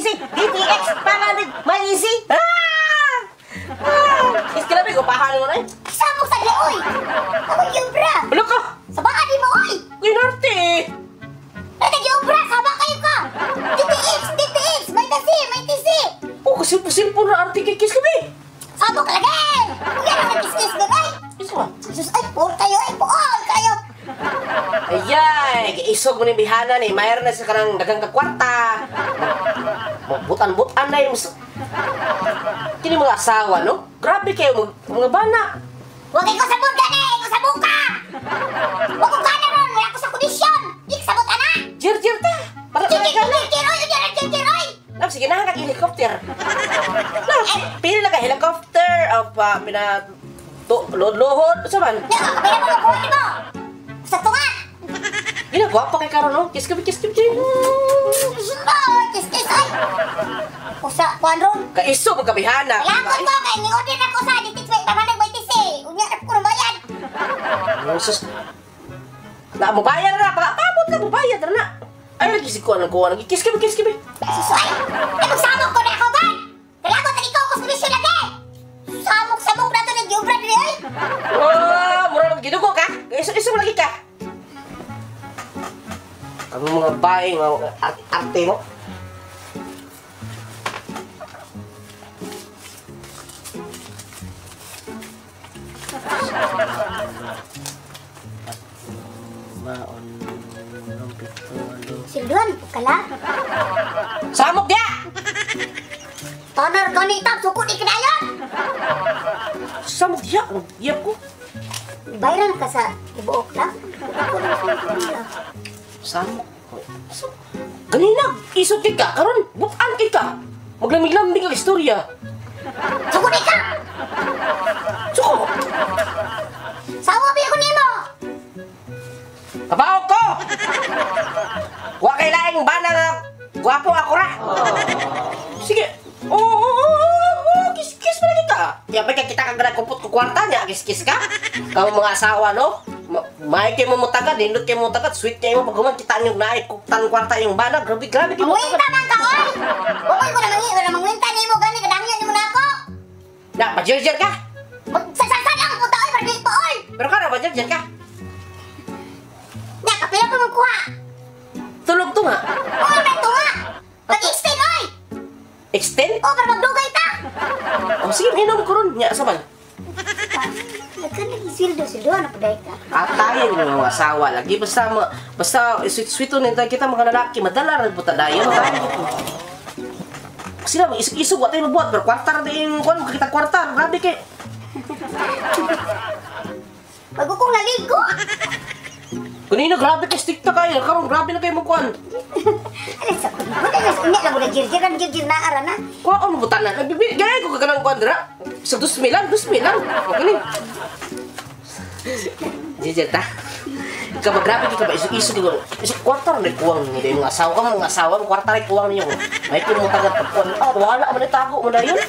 TC, DTX, 500, may EC. Ah! Ah! Iskalabi ko pahan mo na eh. Samok sa oy. Ako giubra. Ano ka? Sabaan nimo oy. Ginarte. Ay giubra saba kayo ka. DTX, DTX, may TC, may TC. Oh, kasi simple na arte kay kiss kami. Samok lagi. Unya na kiss-kiss gud ay. Kiss mo. Jesus ay por kayo ay pool kayo. Ayay, giisog mo ni bihana ni mayroon na sa kanang daghang kakwarta. Butan-butan na yung kini mga asawa, no? Grabe kayo mga bana. Wag ko sabot gani, ko sabot ka. Wag ko gana ron, wala ko sa kondisyon. Di ka sabot ana. Jir-jir ta. Para Jir ka jir jir oy, jir jir jir oy. Lab, sige na kag helicopter. Lab, pili na ka helicopter o pa pina to lohod sa man. Ya, kapila mo ko nimo. Sa tunga. Gina gwapa kay karon no. Kiss kami, kiss kami. Oh, kiss kiss oy. Usa kuan ron. Kaiso mo kabihana. Kailangan ko kay ni-order na ko sa DTX may tamanag may TC. Unya na ko bayad. Ano sus? Na mo bayar na pa. Pabot ka mo bayad na. Ay lagi si kuan kuan lagi. Kiss kami, kiss kami. Sus ay. Ay magsamok ko na ako ba? Kailangan ko ikaw ko solusyon lagi. Samok-samok na to nag-giubra diri oy. Oh, mura mag gidugo ka. Iso mo lagi ka. Ang mga bae mga arte mo. Maon 7 8. Silduan kala. Samok dia. Toner gani ta sukod ni kadayon. Samok dia. Iyap ko. Bayaran ka sa tibuok lang. Samok. Ganina, isod kay ka karon, butan kay ka. Maglamig-lambing ang istorya. Sukod ni ka. Suko. Sawa ba ko nimo? Kabaw ko. Wa kay laing bana nga gwapo ako ra. Sige. Oo, oh, kiss kiss pa lagi ka. Ya ba kita ka gara kupot ko kwarta niya, kiss kiss ka. Kamo mga asawa no? May kay mo mutagad, nindot kay mo mutagad, sweet kay mo pag kita niyo naay tan kwarta yung bana, grabe grabe kay mo. Mangwinta man ka oy. Wa ko na mangi, wala mangwinta nimo gani kadangyo nimo nako. Na, pajirjir ka. Magsasasad ang puta oy, para dili pa oy. Pero ka na pajirjir ka. Nya kapila ko mong kuha. Tulog to nga. Oy, may tunga. Mag-extend oy. Extend? Oh, para magdugay ta. Oh, sige, minom ko ron. Nya, sa man. Nagkan lagi sweldo, sweldo na paday ka. Atayin yung mga asawa lagi. Basta, basta sweet-sweet na kita mga lalaki, madala rin po tayo. Sila, isog-isog, wa tayo mabuhat. Pero kwarta rin yung, kung kita kwarta, grabe kay. Bago kong naligo. Kanina, grabe kay stick ta kayo. Karon, grabe na kayo magkuhan. Alin sa kuno. Wala na unya lang mo jirjir ang jirjir na ara na. Kuha mo butanan. Nagbibigay gaya ko kaganang kuhan dira. Sa 2,000 lang, 2,000 lang. Okay ni. Jirjir ta. Ikaw ba, grabe ka ba, isog-isog ka. Isog kwarta rin kuwang ninyo. Yung mga asawa ka, mga asawa, kwarta rin kuwang ninyo. May kinumutagan pagkuhan. Ah, wala man tago mo na yun.